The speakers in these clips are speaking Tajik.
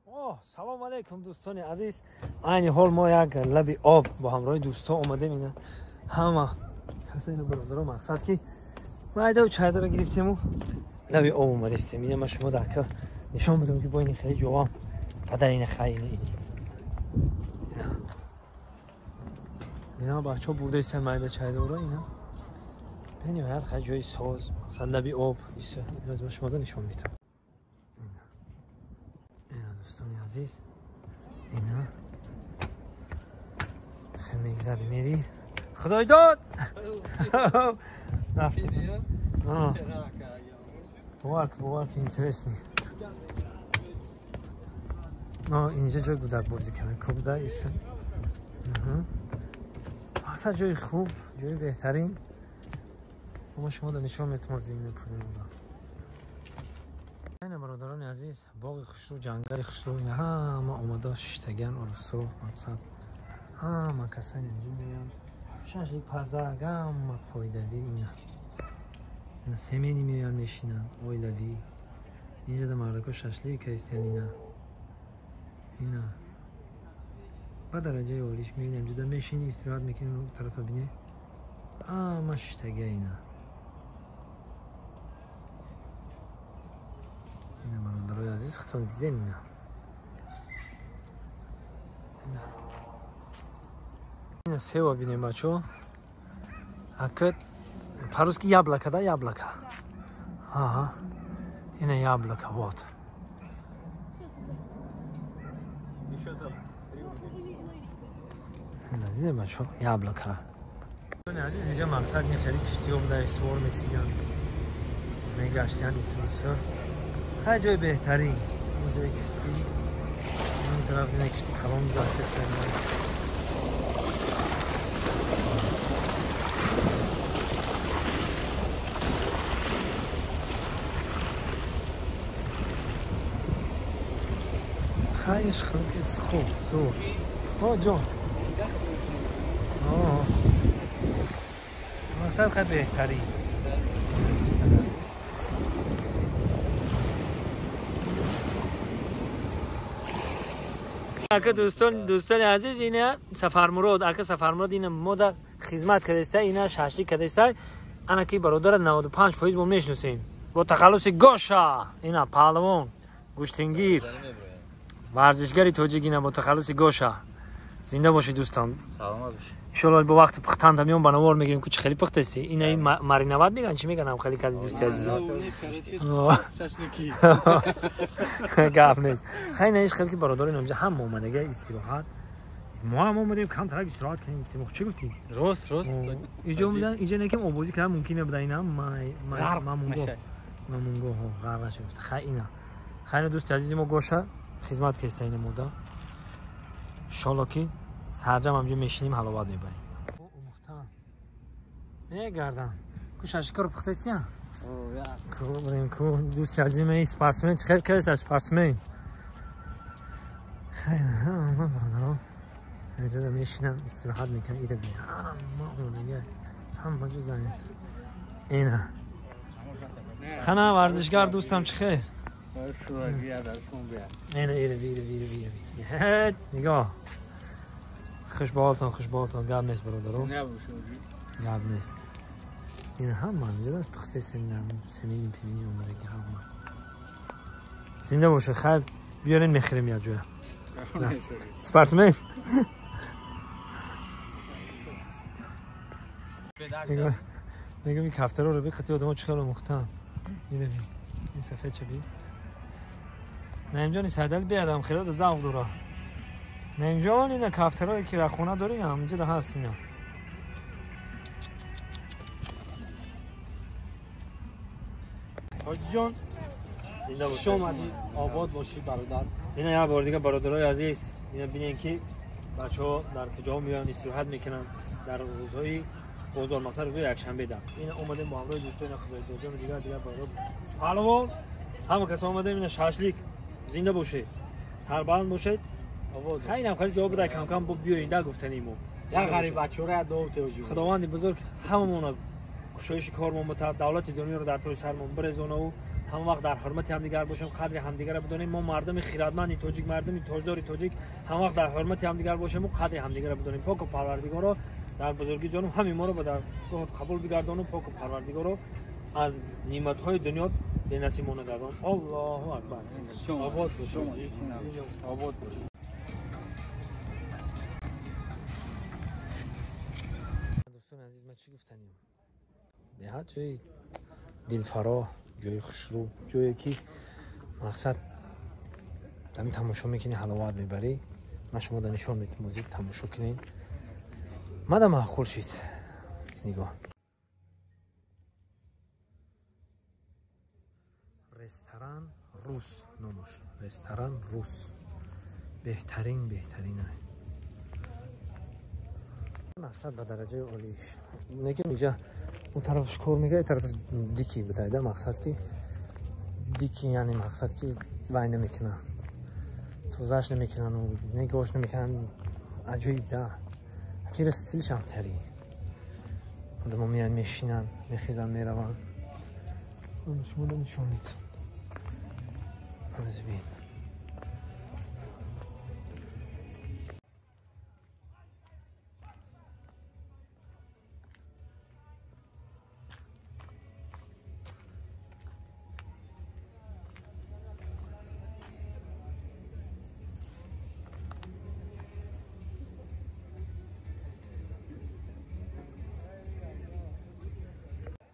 Салом алейкум дӯстони азиз. Айни ҳол мо як лаби об бо ҳамроҳи дӯстҳо омадем. Ина ҳама касони бародаро, мақсад ки майдау чайдаро гирифтему лаби об омадистем. Ина ма шумо дака нишон будам ки бо ини хеле ҷовам падар ина хай ина ина бачаҳо бурдаистан майда чайдаро. Ина бениҳоят хай ҷои соз, мақсад лаби об. Иса ма шумода нишон медиҳам. Дӯстони азиз, ина хе мегзари мери худой дод рафтем. Бовар ки интересный. Инҷа ҷой гудак бозӣ кардем кубда иса. Мақсад ҷои хуб, ҷои беҳтарин. Ма шумода нишон метавонам зимини пулимода. Ина бародарони азиз, боғи хушрӯ, ҷангали хушрӯ, ина ҳама омада шиштагиан орусо, мақсад ҳама касани инҷо меоянд. Шашлик пазак, ҳама фоидавӣ. Ина ина семени меоянд мешинанд, оилавӣ. Инҷа да мардако шашлик кастиян. Ина ина ба дараҷаи олиш мебинем, инҷа да мешини, истироҳат мекунӣ, тарафа бине, ҳама шиштагия. Ина ина бародарои азиз, худтон дидем. Ина ина сева бинем бачо. Ака по-русски яблоко, да, яблоко. Ага. Ина яблоко, вот. Ина дидем бачо, яблоко. Азиз, инҷа мақсад не хеле киштиҳо буда, сувор мешиданд, мегаштиянд исуса. Хай ҷои беҳтарин, ҷои киштӣ. Ин тараф ина кишти калон гузаштаст. Хай хуб, зур. О, ҷон. Мақсад хай беҳтарин. Ака дӯстони азиз, ина Сафармурод, ака Сафармурод ина мода хизмат кардааста, ина шашлик кардааста. Ана ки бародара 95% мо мешиносем бо тахаллуси Гоша, ина паҳлавон, гӯштингир, варзишгари тоҷик, ина бо тахаллуси Гоша. Зинда бошед дӯстон, саломат бошед. Иншоалло бо вақти пухтанда меом ба навор мегирем ку чӣ хеле пухтасти. Ина маринават меган, чӣ меган, хеле кади дӯсти азизам. Гап нест. Хай на иш хеле ки бародари номҷа ҳама омадага истироҳат. Мо ҳам омадем камтарак истироҳат кунем, гуфтем. Чӣ гуфтӣ? Рост, рост. Иҷо омадан, иҷо некем обозӣ кардан мумкин набуда. Ина мамунго. Мамунго ғарқ нашуд. Хай ина. Хай на дӯсти азизи мо Гоша хизмат кеста ина мода. Иншоалло ки сарҷам ҳамҷо мешинем, ҳаловат мебарем. Умухтан. Не гардан. Ку шашикаро пухтастия? Ку бурем ку дӯсти азизи ман спортсмен чӣ хел кардааст спортсмен. Хай ҳама бародарон инҷо мешинам, истироҳат мекунам, ира бин. Ҳама омадага, ҳама ҷо занят. Ина. Хана варзишгар дӯстам чӣ хел? Ина ира би ира би ира би. Нигоҳ. Хуш ба ҳолтон, хуш ба ҳолтон. Гап нест бародаро, гап нест. Ина ҳама инҷодаст пухтаст, семини пимини омадаги ҳама. Зинда бошед, хайр биёрен мехӯрем як ҷоя. Спортсмен. Нигоҳ ин кафтароро би, қати одамо чӣ хело мухтаанд. Ина би, ин сафед ча би. Наимҷони Сайдали биядам хело завқ дора. Наимҷон, ина кафтарое ки дар хона дорӣ, ҳаминҷо да ҳаст ина. Ҳоҷиҷон, зинда бошед, хуш омадӣ, обод бошӣ бародар. Ина як бор дига бародарои азиз, ина бинен ки бачаҳо дар куҷо меоянд, истироҳат мекунанд дар рӯзҳои бозор, масалан рӯзҳои якшанбе да. Ина омадем бо ҳамроҳи дӯстони Худойдодҷон ва дигар дигар бародар. Паҳлавон, ҳама кас омадем, ина шашлик. Зинда бошед, сарбаланд бошед. Хайнам хеле ҷавоб буда, кам кам биёин да гуфтани мо. Як ғариб бачаро як дов теоҷи. Худованди бузург ҳамамона кушоиши кормон бутад, давлати дунёро дар тои сармон бирезонаву Ҳама вақт дар ҳурмати ҳамдигар бошем, қадри ҳамдигарро бидонем. Мо мардуми хирадманди тоҷик, мардуми тоҷдори тоҷик, ҳама вақт дар ҳурмати ҳамдигар бошем ва қадри ҳамдигарро бидонем. Поку парвардигоро дар бузургӣ ҷонум ҳамин моро ба даргоҳат қабул бигардону, поку парвардигоро аз неъматҳои дунё бенасиб мо нагардон. Аллоҳу акбар. Обод бошед. Обод бошед. Дӯстони азиз, ман чӣ гуфтанем? Беҳад ҷои дилфароҳ, ҷои хушрӯ, ҷое ки мақсад ҳамин тамошо мекунӣ, ҳаловат мебарӣ. Ман шумо да нишон медиҳам, музик тамошо кунед. Мада маъқул шид. Нигоҳ. Ресторан Рус номаш. Ресторан Рус. Беҳтарин, беҳтарин. Мақсад ба дараҷаи олиш. Лекин инҷа он тарафаш кор мекунад, ин тарафаш дикӣ будайда, мақсад ки дикӣ, яъне мақсад ки вай намекунад, тозааш намекунанд, нигоҳш намекунанд. Аҷоиб да. Акира стилш ҳам тари. Одамо меянд, мешинанд, мехезанд, мераванд. Шумо да нишон медиҳам. Бин.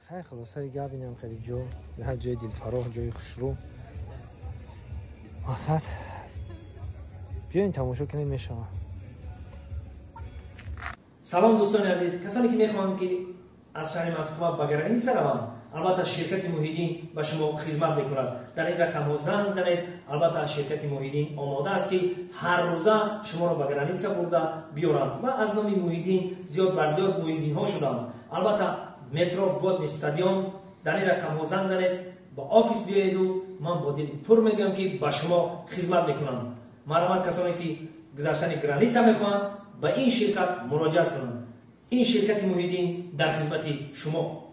Хай, хулосаи гап инам хеле ҷо, ҳар ҷои дилфароҳ, ҷои хушрӯ. Мақсад биёин тамошо кунед, мешавад. Салом дӯстони азиз, касоне ки мехоҳанд ки аз шаҳри Москва ба граница раванд, албатта ширкати Муҳиддин ба шумо хизмат мекунад. Дар ин рақамҳо занг занед, албатта ширкати Муҳиддин омода аст ки ҳар рӯза шуморо ба граница бурда биёранд ва аз номи Муҳиддин зиёд бар зиёд муҳиддинҳо шуданд. Албатта метро Водный стадион, дар ин рақамҳо занг занед, ба офис биёеду ман бо дили пур мегӯям ки ба шумо хизмат мекунам. Марҳамат, касоне ки гузаштани граница мехоҳанд, ба ин ширкат муроҷиат кунанд. Ин ширкати Муҳиддин дар хизмати шумо.